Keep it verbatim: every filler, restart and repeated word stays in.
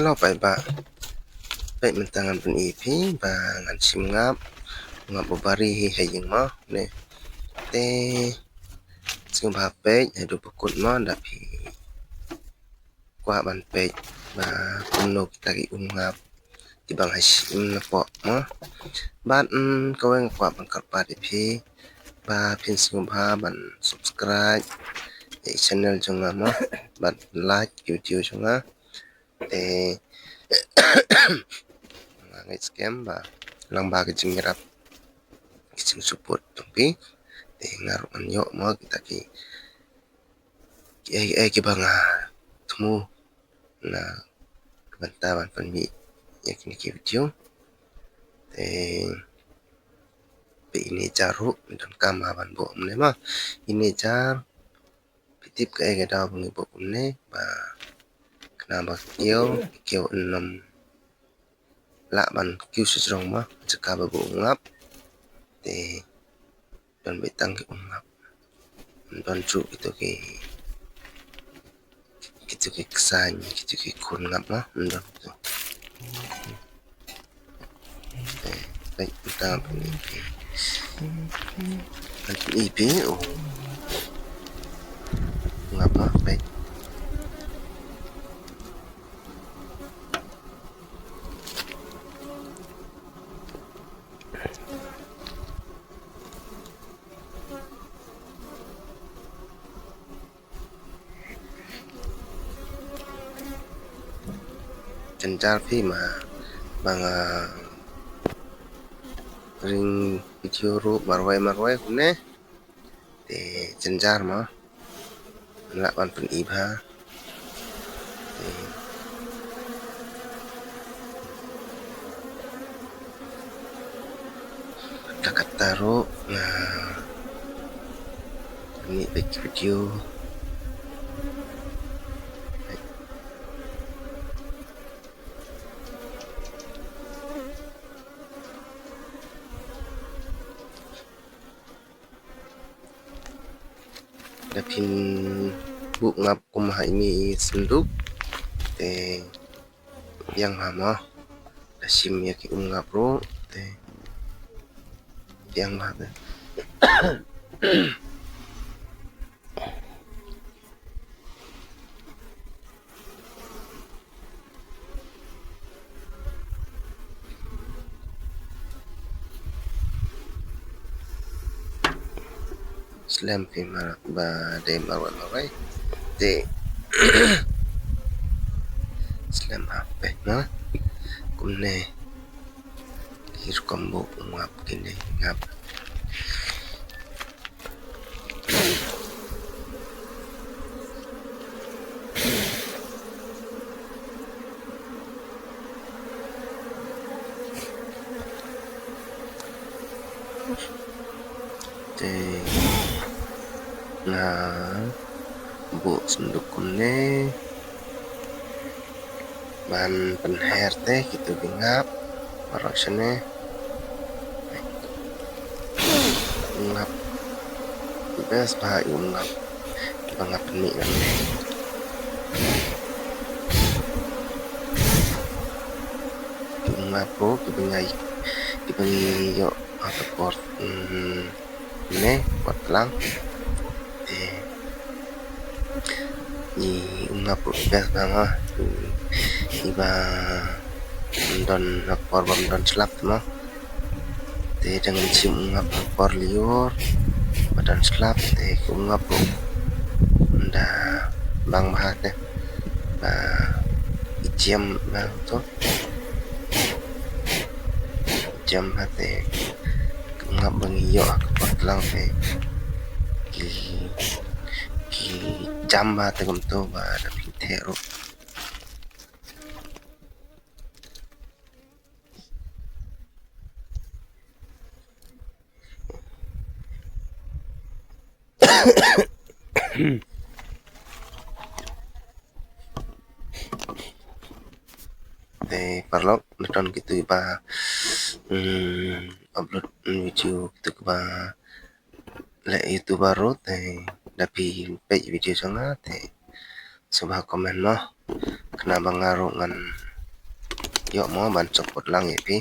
Hello paidbah. Peit mynta ngan pyni ïa phi ba ngan shim ngap, ngap u bari hi ha ïing mo ne. Te sngewbha peit haduh ba kut mo da phi kwah ban peit ba kumno kita ki um ngap kiba nga shim napoh mo. Bad mm, kawei nga kwah ban kyrpad ïa phi ba phin sngewbha ban subscribe ïa channel jong nga mo bad like video jong nga. Te nga ngeit skhem ba lyngba ka jingïarap, ka jingsupport jong phi, te nga ruh ngan ïoh mo kita ki, ki, eh, eh, kiba nga thmu na ka bynta ban pynmih ïa kine ki video. Te peit ine jar ruh, donkam ban buh kumne mo. Ine jar, phi tip kaei ka daw ba ngi buh kumne, ba khnang ba kiew, kiew ynnom lah ban kiew sha jrong mo, jaka ba buh um ngap. Te don beit tang ki um ngap. Don ju kito ki, kito ki ksain, kito ki khun ngap mo, don kito. Te peit mynta ngan pyni phi. Ngan pyni phi, oh. Ngap mo, peit. Jynjar phi ma ba nga ring video ruh marwei marwei kumne. Te jynjar mo. Lah ban pyni bha. Te kata kata ruh nga pyni beit video. Da phin buh ngap kum ha ine i synduk te biang bha mo. Da shim ïa ki um ngap ruh te biang bha te. Slem phi mar ba dei marwei marwei. Te slem ha peit mo. Kumne. Ki rukom buh um ngap kine ngap. Te nga buh synduk kumne. Ban pynher te kito ki ngap baroh shane. Ngap best bha i um ngap kiba nga pynmih nangne. Ki um ngap ruh kiba nga, kiba ngi ïoh ha ka por, mm, ne por tlang. Te i um ngap ruh best bha mo. Iba don ha por bym don slap mo. Te dang shim um ngap ha por lyiur ba don slap te ki um ngap ruh da bang bha te ba i jem bha to. Jem bha te ki um ngap ba ngi ïoh ha ka por tlang te ki, ki jam bha te kumto ba da pyntheh ruh. Te paralok, na ton kito kiba, mm, upload video, kito kiba leh YouTuber ruh, te da phi peit video jong nga te sngewbha comment mo. Khnang ba nga ruh ngan ïoh mo ban support lang ïa phi.